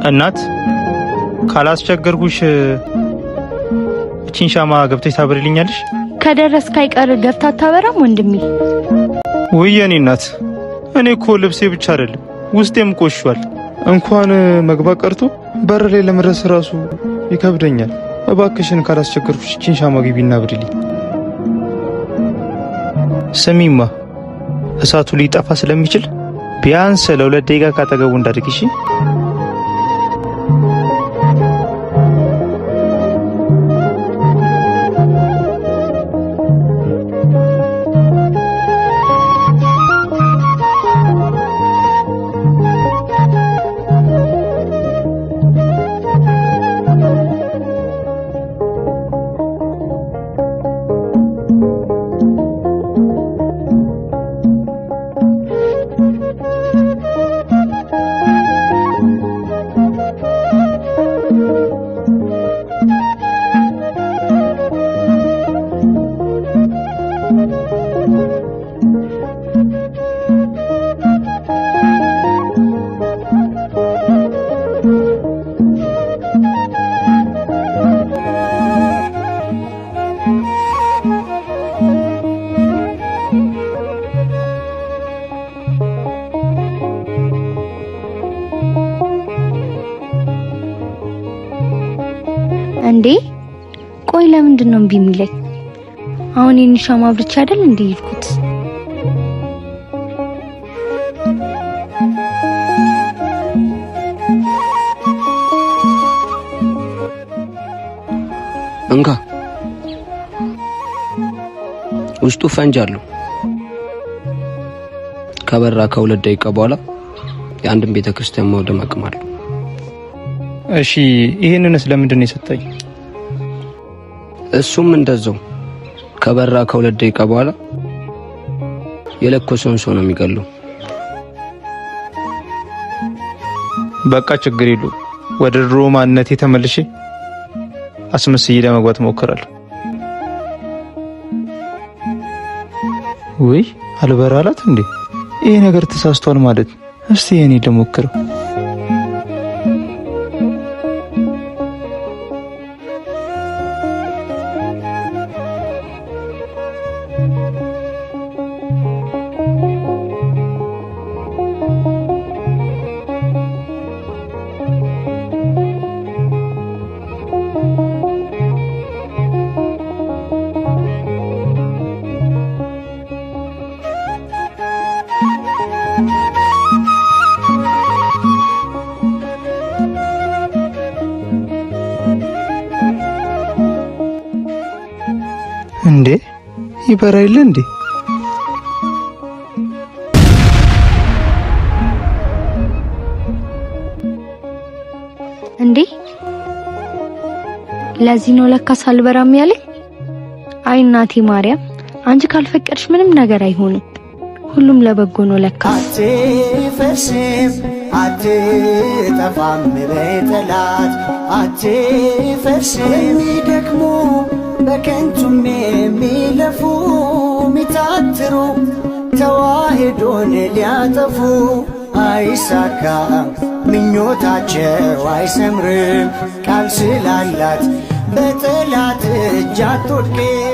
እናት፣ ካላስቸገርኩሽ እቺን ሻማ ገብተሽ ታበሪልኛለሽ? ከደረስክ አይቀር ገብታ አታበራም ወንድሜ? ውይ የኔ እናት፣ እኔ እኮ ልብሴ ብቻ አይደለም ውስጤም ቆሽሿል። እንኳን መግባት ቀርቶ በር ላይ ለመድረስ ራሱ ይከብደኛል። እባክሽን ካላስቸገርኩሽ እቺን ሻማ ግቢና አብሪልኝ። ስሚማ፣ እሳቱ ሊጠፋ ስለሚችል ቢያንስ ለ2 ደቂቃ ካጠገቡ እንዳድርግ። እሺ? እንዴ ቆይ ለምንድን ነው እምቢ የሚለኝ? አሁን የኔን ሻማ አብርቼ አይደል እንዴ የሄድኩት? እንካ፣ ውስጡ ፈንጅ አለው። ከበራ ከ2 ደቂቃ በኋላ የአንድን ቤተ ክርስቲያን ማውደም አቅም አለው። እሺ፣ ይሄንንስ ለምንድን ነው የሰጠኝ? እሱም እንደዛው ከበራ ከ2 ደቂቃ በኋላ የለኮሰውን ሰው ነው የሚገለው። በቃ ችግር የለውም። ወደ ድሮ ማንነቴ ተመልሼ አስመስዬ ለመግባት እሞክራለሁ። ውይ አልበራላት እንዴ? ይሄ ነገር ተሳስቷል ማለት። እስቲ የኔ ልሞክረው። እንዴ ይበራ የለ እንዴ? እንዴ ለዚህ ነው ለካስ አልበራም ያለኝ። አይ እናቴ ማርያም፣ አንቺ ካልፈቀድሽ ምንም ነገር አይሆንም። ሁሉም ለበጎ ነው ለካ። አትፈርስም አትጠፋም በጠላት አትፈርስም። የሚደክሙ በከንቱም የሚለፉ ሚታትሩ ተዋህዶን ሊያጠፉ አይሳካም ምኞታቸው አይሰምርም። ቃል ስላላት በጠላት እጅ አትወድቅም።